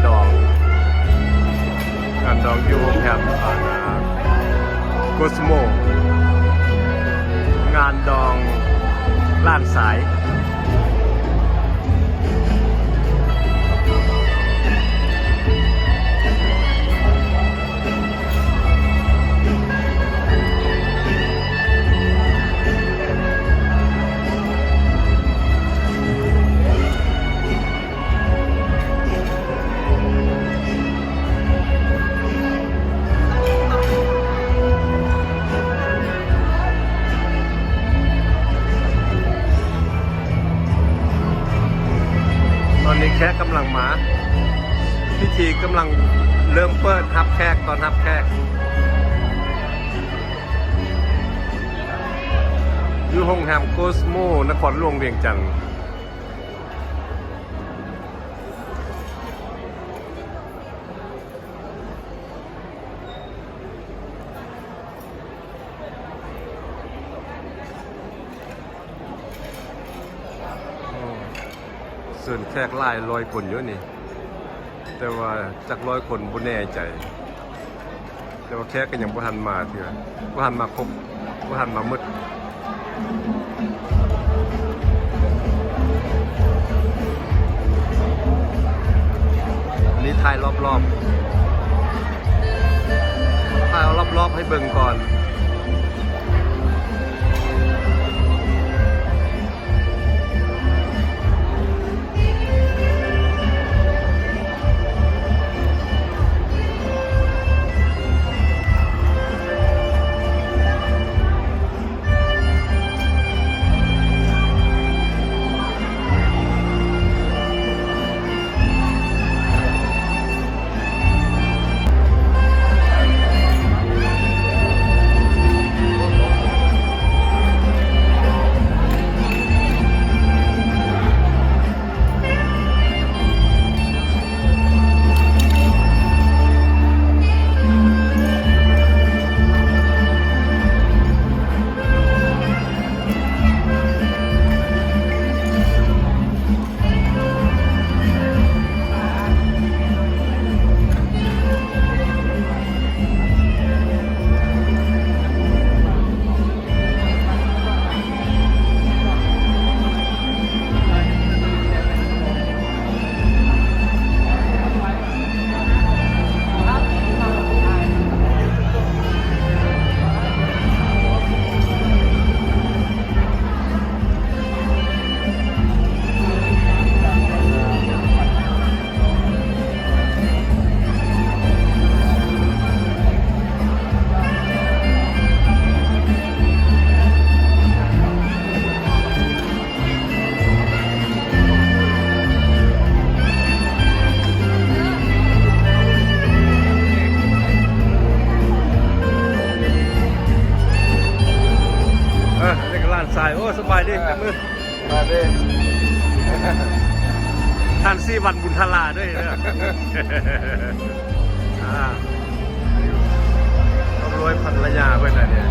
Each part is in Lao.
ດອງ ງານດອງຢູ່ໂຮງແຮມ ອາ ໂກສໂມ ງານດອງຫຼານຊາຍ. ຕອນນີ້ແຂກກຳລັງມາ ພິທີກຳລັງເລີ່ມເປີດຮັບແຂກ ຕ້ອນຮັບແຂກ ຢູ່ໂຮງແຮມໂກສໂມ ນະຄອນຫຼວງວຽງຈັນ. ໂອ້ ເຊີນແຂກຫຼາຍຮ້ອຍຄົນຢູ່ນີ້ ແຕ່ວ່າຈັກຮ້ອຍຄົນບໍ່ແນ່ໃຈ. ແຕ່ວ່າແຂກກໍຍັງບໍ່ທັນມາເທື່ອ ບໍ່ທັນມາຄົບ ບໍ່ທັນມາໝົດ. ອັນນີ້ຖ່າຍລອບໆ ຖ່າຍເອົາລອບໆໃຫ້ເບິ່ງກ່ອນ. ເອີ ນີ້ກໍຫຼານຊາຍ. ໂອ້ ສະບາຍດີ ເອີ ຈັບມື. ມາເດ້ ທ່ານສີວັນ ບຸນທະລາເດີ ເດີ ອ່າ ຄວາມລວຍພັນລະຍາເພິ່ນນະນີ້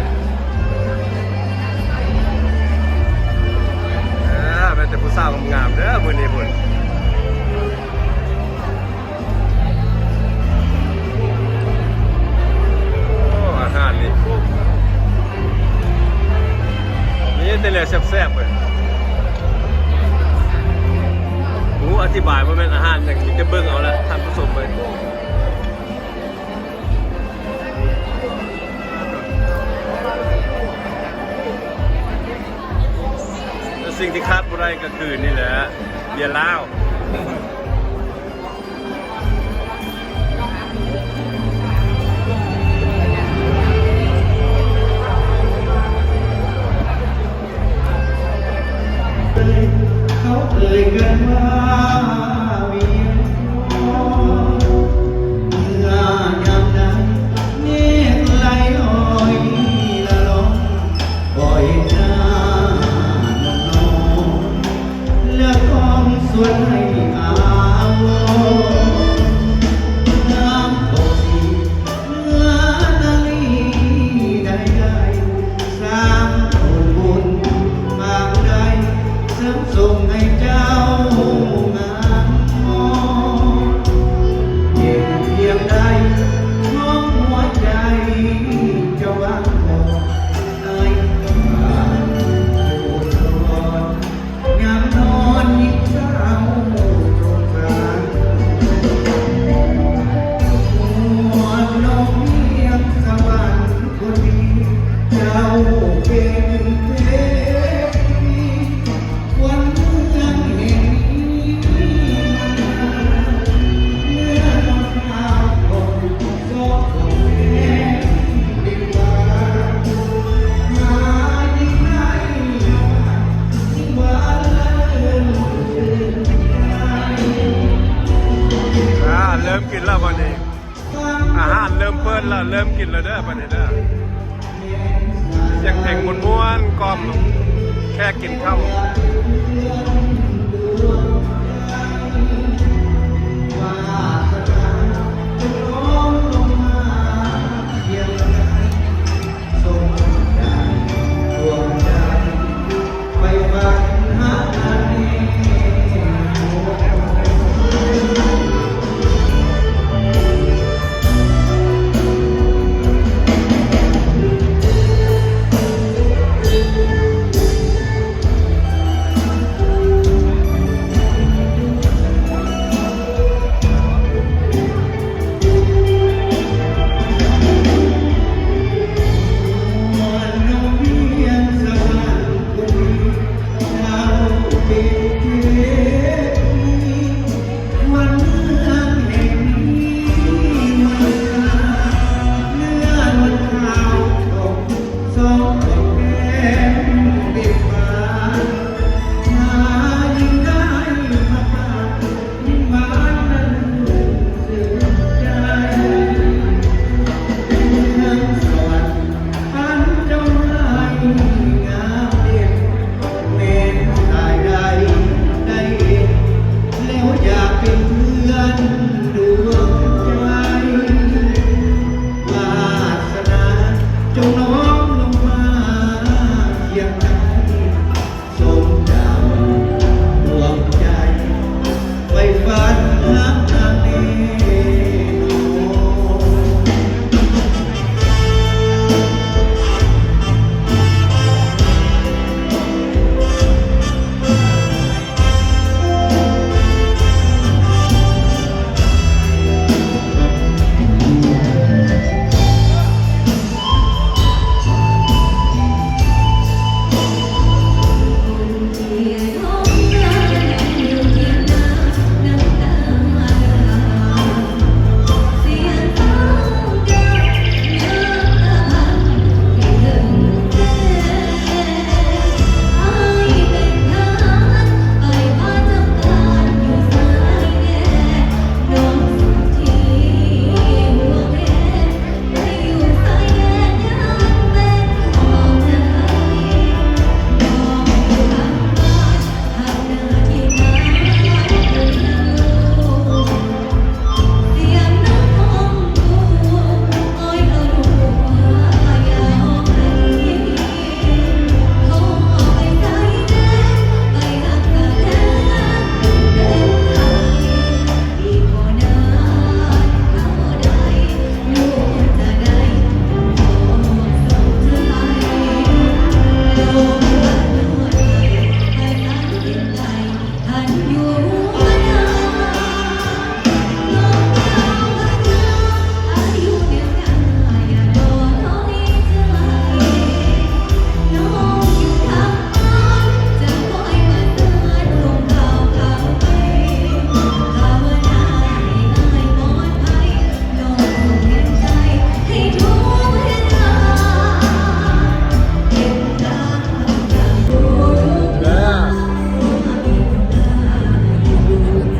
ເອີ ແມ່ນແຕ່ຜູ້ສາວງາມໆເດີມື້ນີ້ພຸ້ນ. ໂອ້ ອາຫານນີ້ ມີແຕ່ແນວແຊບໆເລີຍ. ໂອ້ ອະທິບາຍບໍ່ແມ່ນອາຫານຫຍັງ ມີແຕ່ເບິ່ງເອົາລະ ທ່ານຜູ້ຊົມເອີຍ. ແລະ ສິ່ງທີ່ຂາດບໍ່ໄດ້ກໍຄືນີ້ແຫຼະ ເບຍລາວ. ເຂົາເອີ້ຍກັນວ່າວຽງທອງ ເມື່ອຍາມໃດເມກໄຫຼລອຍລະລ່ອງ ປ່ອຍໜ້ານ້ອງໆ ແລະ ຄອງສວນໃຫ້ອາວົງ ງາມເທົ່າສີເມືອນາລີໃດໆ ສ້າງບຸນປາງໃດ ເສີມສົ່ງໃຫ້ເຈົ້າງາມມໍ. ກິນແລ້ວບັດນີ້ ອາຫານເລີ່ມເປີດແລ້ວ ເລີ່ມກິນແລ້ວເດີບັດນີ້ເດີ. ສຽງເພງມ່ວນໆ ກ່ອມແຂກກິນເຂົ້າ.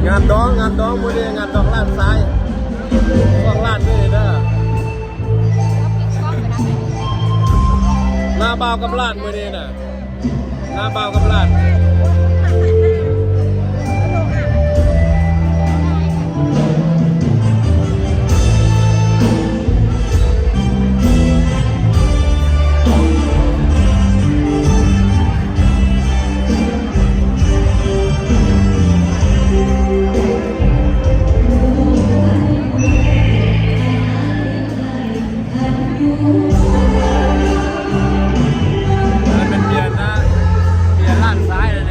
ງານດອງ ງານດອງ ມື້ນີ້ງານດອງຫຼານຊາຍ ຂອງຫຼານນີ້ເດີ ໜ້າບ່າວກັບຫຼານມື້ນີ້ນະ. ໜ້າບ່າວກັບຫຼານ. ອັນນັ້ນແມ່ນເບຍນະ ເບຍຫຼານຊາຍນະ.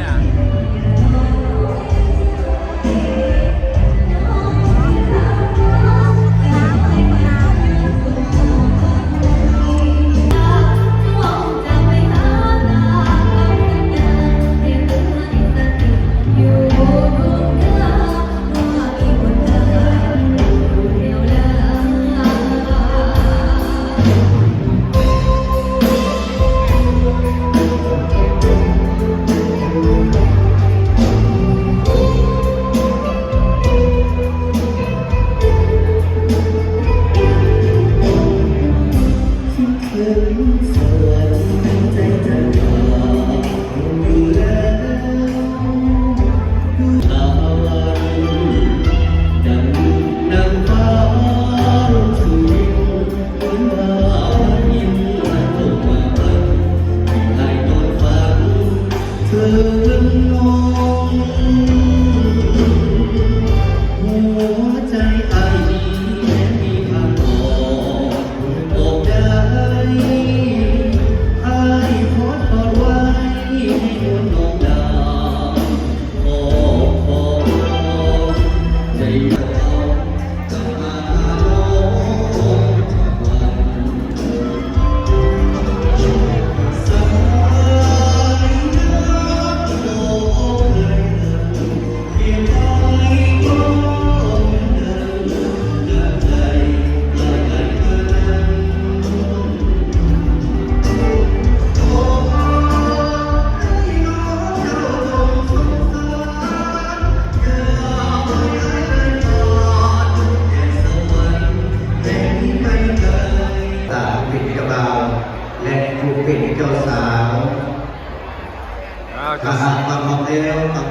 ເຈົ້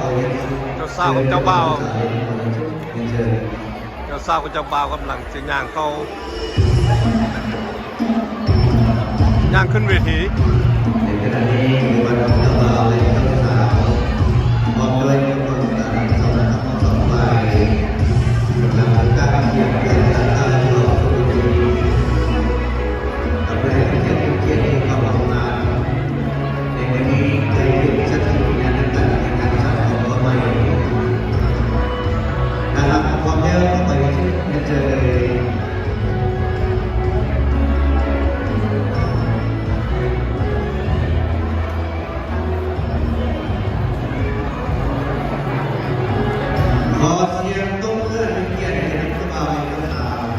າສາວກັບເຈົ້າບ່າວ ເຈົ້າສາວກັບເຈົ້າບ່າວກຳລັງຊິຍ່າງເຂົ້າ ຍ່າງຂຶ້ນເວທີ. ໃນຂະນະນີ້ ມີບັນດາເຈົ້າບ່າວ ແລະ ເຈົ້າສາວ ພ້ອມດ້ວຍເຈົ້າຂອງສະຖານທີ່ສຳຄັນທັງສອງຝ່າຍ ກຳລັງປະກາສຂຽນການຈັດຕັ້ງເຂົ້າສູ່ເວທີ ເພື່ອໃຫ້ເປັນກຽດເປັນກຽດທີ່ເຂົ້າຮ່ວມງານ ໃນມື້ນີ້ ໄດ້ເປັນສັກຂີພະຍານນຳກັນໃນການສ້າງຄອບຄົວໃໝ່. ຖ້າຫາກພ້ອມແລ້ວ ຂໍເຊີນເຊີນເລີຍ. ຂໍສຽງຕົບມືໃຫ້ເປັນກຽດໃຫ້ກັບຜູ້ບ່າວ ແລະ ຜູ້ສາວ.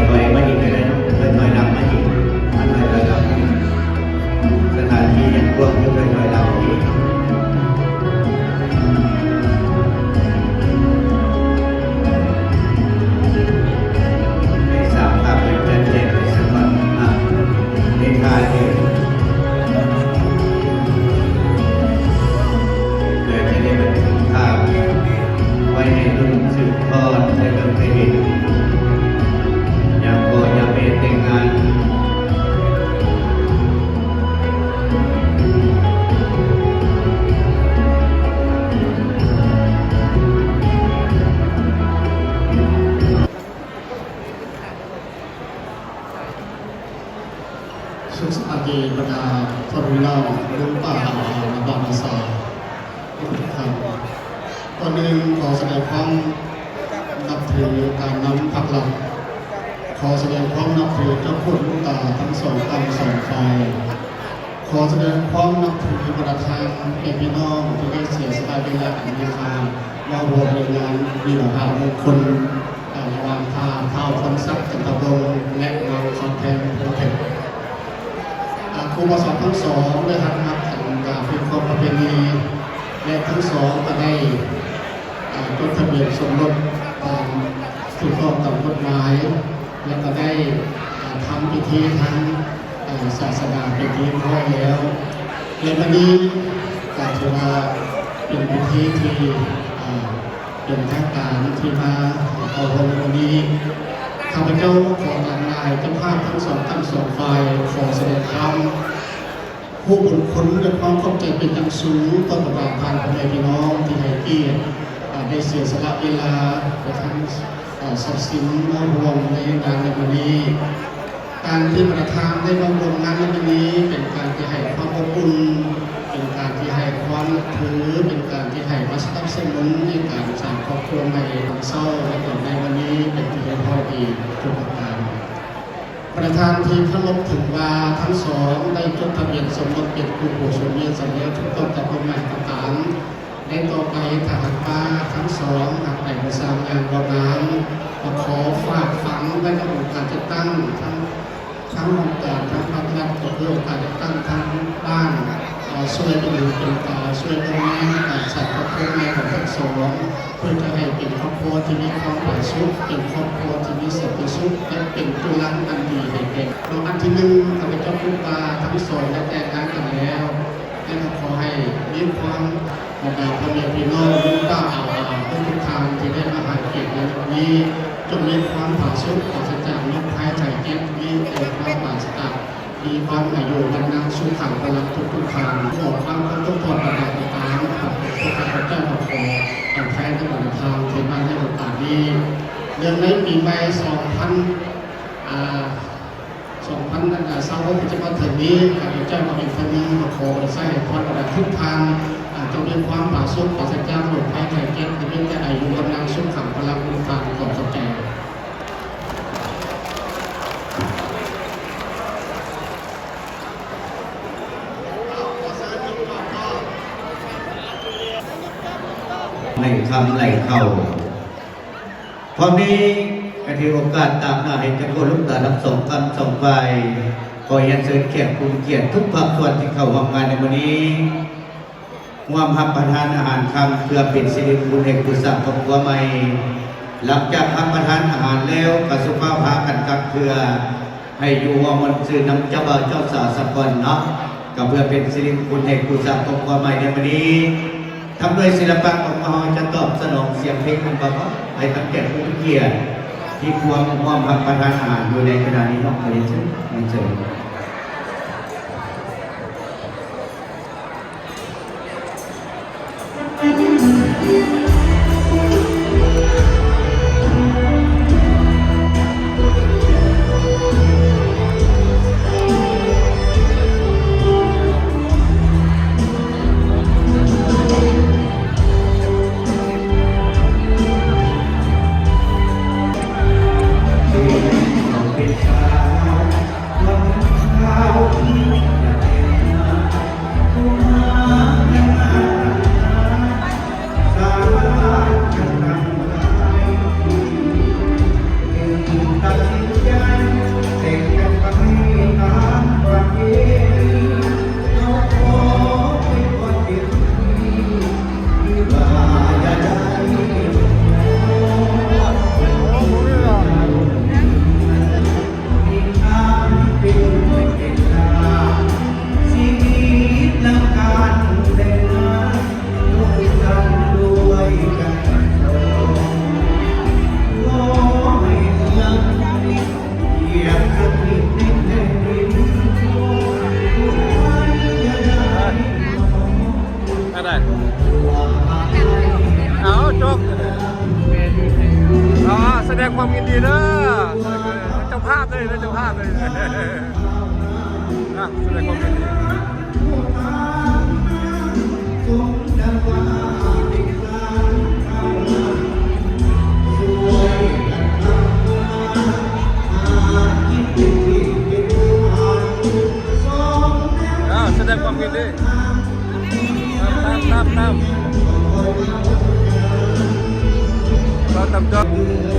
ຖອຍໆມາອີກກໍໄດ້ເນາະ ຖອຍໆຫຼັງມາອີກ ຖອຍໆຫຼັງມາອີກ ສະຖານທີ່ຍັງກວ້າງຢູ່ ຖອຍໆຫຼັງອີກ. ໃຫ້ສາມພາບເປັນແຜ່ນແຍກໄປສະກ່ອນ ອ່າ ໃນທ່າຢືນ ເພື່ອຈະໄດ້ບັນທຶກພາບໄວ້ໃຫ້ລຸ້ນສືບທອດ ໄດ້ເບິ່ງໄດ້ເຫັນ ຍາມພໍ່ຍາມແມ່ແຕ່ງງານ. ສຸກສະບາຍດີບັນດາພໍ່ແມ່ພີ່ນ້ອງ ລຸງປ້າອາ ອາ ແລະ ບ່າວສາວທຸກທ່ານ. ກ່ອນອື່ນຂໍສະແດງຄວາມນັບຖືການນຳພັກລັດ, ຂໍສະແດງຄວາມນັບຖືເຈົ້າຄຸນລຸງປ້າທັງສອງ ທັງສອງຝ່າຍ, ຂໍສະແດງຄວາມນັບຖືບັນດາທ່ານແມ່ພີ່ນ້ອງທີ່ໄດ້ເສຍສະຫຼະເວລາອັນມີຄ່າມາຮ່ວມໃນງານວິວາຫະມຸງຄຸນ ອ່າ ລະຫວ່າງຂ້າພະເຈົ້າ ພອນສັກ ຈັນທະວົງ ແລະ ນາງຄຳແພງ ພົງເພັດ. ອ່າ ຄູ່ບ່າວສາວທັງສອງໄດ້ຮັບຮັບກັນການເປັນຄອບປະເພນີ ແລະ ທັງສອງກໍໄດ້ ອ່າ ຈົດທະບຽນສົມລົດຕາມຖືກຕ້ອງຕາມກົດໝາຍ ແລະ ກໍໄດ້ ອ່າ ທຳພິທີທາງ ອ່າ ສາສະໜາເປັນທີ່ຮຽບຮ້ອຍແລ້ວ ແລະ ມື້ນີ້ກໍຖືວ່າເປັນພິທີທີ່ ອ່າ ເປັນທາງການທີ່ມາເຂົ້າຮ່ວມໃນມື້ນີ້. ຂ້າພະເຈົ້າຂໍຕາມລາຍເຈົ້າພາບທັງສອງ ທັງສອງຝ່າຍ ຂໍສະແດງຄວາມຮູ້ບຸນຄຸນ ແລະ ຄວາມຂອບໃຈເປັນຢ່າງສູງຕໍ່ບັນດາທ່ານພໍ່ແມ່ພີ່ນ້ອງທີ່ໃຫ້ກຽດ ອ່າ ໄດ້ເສຍສະຫຼະເວລາ ແລະ ທັງ ເອີ່ ຊັບສິນມາຮ່ວມໃນງານໃນມື້ນີ້. ການທີ່ບັນດາທ່ານໄດ້ມາຮ່ວມງານໃນມື້ນີ້ ເປັນການທີ່ໃຫ້ຄວາມອົບອຸ່ນ, ເປັນການທີ່ໃຫ້ຄວາມນັບຖື, ເປັນການທີ່ໃຫ້ມາສະໜັບສະໜູນໃນການສ້າງຄອບຄົວໃໝ່ໃນຕອນເຊົ້າ ແລະ ຕອນໃນມື້ນີ້ເປັນທີ່ຮຽບຮ້ອຍດີທຸກປະການ. ບັນດາທ່ານທີ່ເຄົາລົບ, ເຖິງວ່າທັງສອງໄດ້ຈົດທະບຽນສົມລົດເປັນຄູ່ຜົວສົມເມຍກັນແລ້ວ ຖືກຕ້ອງຕາມກົດໝາຍກໍຕາມ, ໃນຕໍ່ໄປ ຖ້າຫາກວ່າທັງສອງຫາກໄປບໍ່ສາມງານບໍ່ງາມ ກໍຂໍຝາກຝັງໄວ້ກັບອົງການຈັດຕັ້ງ ທັງ ທັງອົງການ ທັງພາກລັດ ກໍຄືອົງການຈັດຕັ້ງທາງບ້ານ ເອີ່ ຊ່ວຍເປັນຫູເປັນຕາ ຊ່ວຍເບິ່ງແຍງການສ້າງຄອບຄົວໃໝ່ຂອງທັງສອງ ເພື່ອຈະໃຫ້ເປັນຄອບຄົວທີ່ມີຄວາມຜາສຸກ ເປັນຄອບຄົວທີ່ມີສັນຕິສຸກ ແລະ ເປັນຈຸລັງອັນດີໃຫ້ແກ່ ເນາະ. ອັນທີໜຶ່ງ ຂ້າພະເຈົ້າຄິດວ່າທັງສອງໄດ້ແຕ່ງງານກັນແລ້ວ ແລະ ກໍຂໍໃຫ້ມີຄວາມ ບັນດາພໍ່ແມ່ພີ່ນ້ອງ ລຸງປ້າອາອາ ທຸກໆທ່ານທີ່ໄດ້ມາໃຫ້ກຽດໃນວັນນີ້ ຈົ່ງມີຄວາມຜາສຸກ ປາສະຈາກໂລກໄພໄຂ້ເຈັບ, ມີແຕ່ຄວາມປາສະຈາກໂລ ມີຄວາມອາຍຸວັນນະສຸຂັງພະລັງທຸກໆທ່ານ ຂໍອວຍພອນທຸກໆທ່ານ ບັນດາອາຈານ ພວກຂ້າພະເຈົ້າກໍຂໍອະໄພໃນບັນດາທ່ານທີ່ມາໃນໂອກາດນີ້ ເນື່ອງໃນປີໃໝ່ສອງພັນ ອາ ສອງພັນຊາວຫົກ ທີ່ຈະມາເຖິງນີ້ ຂ້າພະເຈົ້າກໍອີກເທື່ອໜຶ່ງກໍຂໍອວຍໄຊໃຫ້ພອນບັນດາທຸກທ່ານ ອາ ຈົ່ງມີຄວາມຜາສຸກ ປາສະຈາກໂລກໄພໄຂ້ເຈັບ ມີແຕ່ອາຍຸວັນນະສຸຂັງພະລັງ ທຸກທ່ານ ຂໍຂອບໃຈ. ໃຫ້ຄຳໄຫຼເຂົ້າ ພ້ອມນີ້ກໍຖືໂອກາດຕາມໜ້າໃຫ້ເຈົ້າໂຄດລູກຕາທັງສອງຂ້າງສອງຝ່າຍ ຂໍຮຽນເຊີນແຂກຜູ້ມີກຽດທຸກພາກສ່ວນທີ່ເຂົ້າຮ່ວມງານໃນມື້ນີ້ ຮ່ວມຮັບປະທານອາຫານຄ່ຳ ເພື່ອເປັນສິລິມຸງຄຸນໃຫ້ຄູ່ສ້າງຄອບຄົວໃໝ່. ຫຼັງຈາກຮັບປະທານອາຫານແລ້ວ ກໍສຸພາພາກັນກັບເພື່ອໃຫ້ຢູ່ຮ່ວມມ່ວນຊື່ນນຳເຈົ້າບ່າວເຈົ້າສາວສາກ່ອນເນາະ ກໍເພື່ອເປັນສິລິມຸງຄຸນໃຫ້ຄູ່ສ້າງຄອບຄົວໃໝ່ໃນມື້ນີ້. ທຳດ້ວຍສິລະປະຂອງເຮົາຈະຕອບສະໜອງສຽງເພງອັນເບົາໆ ໃຫ້ກັບແຂກຜູ້ມີກຽດທີ່ພວມຮ່ວມຮັບປະທານອາຫານຢູ່ໃນຂະນະນີ້ເນາະ ຂໍຮຽນເຊີນ ຮຽນເຊີນ. ອັນໃດ ເອົາ ຈົບ ເອົາ ສະແດງຄວາມຍິນດີເດີ ເຈົ້າພາບເລີຍ ເຈົ້າພາບເລີຍ ອ່ະ ສະແດງຄວາມຍິນດີ. ອ້າວ ສະແດງຄວາມຍິນດີ ຕາມ ຕາມ ຕາມ ຕາມ ຕາມ ຕາມ ຕາມ ເ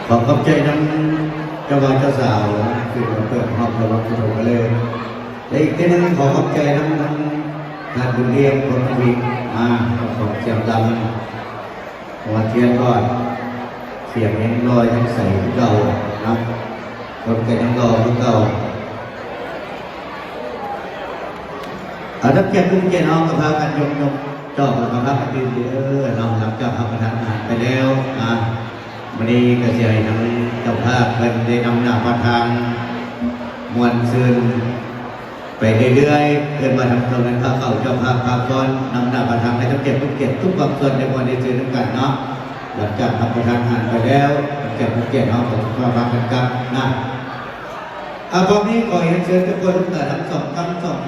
ຂໍຂອບໃຈນຳເຈົ້າບ່າວເຈົ້າສາວ ທີ່ມາເປີດຮອບຕ້ອນຮັບຜູ້ຊົມກັນເລີຍ ແລະ ອີກເທື່ອໜຶ່ງ ຂໍຂອບໃຈນຳ ທາງທ່ານບຸນຮຽງ ພົນທະວິດ ມາ ຂອບສຽງລຳ ຫົວທຽນກໍ ສຽງຍັງຫຼໍ່ຍັງໃສຄືເກົ່າເນາະ ຄົນກໍຍັງຫຼໍ່ຄືເກົ່າ. ເອົາ ນັກກຽດທຸກກຽດເຮົາກໍພາກັນຍົກໆ ຈອກ ແລ້ວກໍພາກັນດື່ມເດີເນາະ ຫຼັງຈາກຮັບປະທານອາຫານໄປແລ້ວ ອາ ມື້ນີ້ກໍຊິໃຫ້ທາງເຈົ້າພາບເພິ່ນໄດ້ນຳໜ້າພາທາງມ່ວນຊື່ນ ໄປເລື້ອຍໆ ເອີ້ນວ່າທາງເຈົ້າແມ່ນພາເຂົ້າ ເຈົ້າພາບພາຟ້ອນ ນຳໜ້າພາທາງໃຫ້ທັງແກ່ຜູ້ກຽດທຸກພາກສ່ວນໄດ້ມ່ວນໄດ້ຊື່ນນຳກັນເນາະ. ຫຼັງຈາກຮັບປະທານອາຫານໄປແລ້ວ ແຂກຜູ້ກຽດເຮົາກໍຈະພາກັນກັບນະ. ອາ ພ້ອມນີ້ຂໍຮຽນເຊີນທຸກຄົນ ລຸກໜ້າທັງສອງຂ້າງສອງ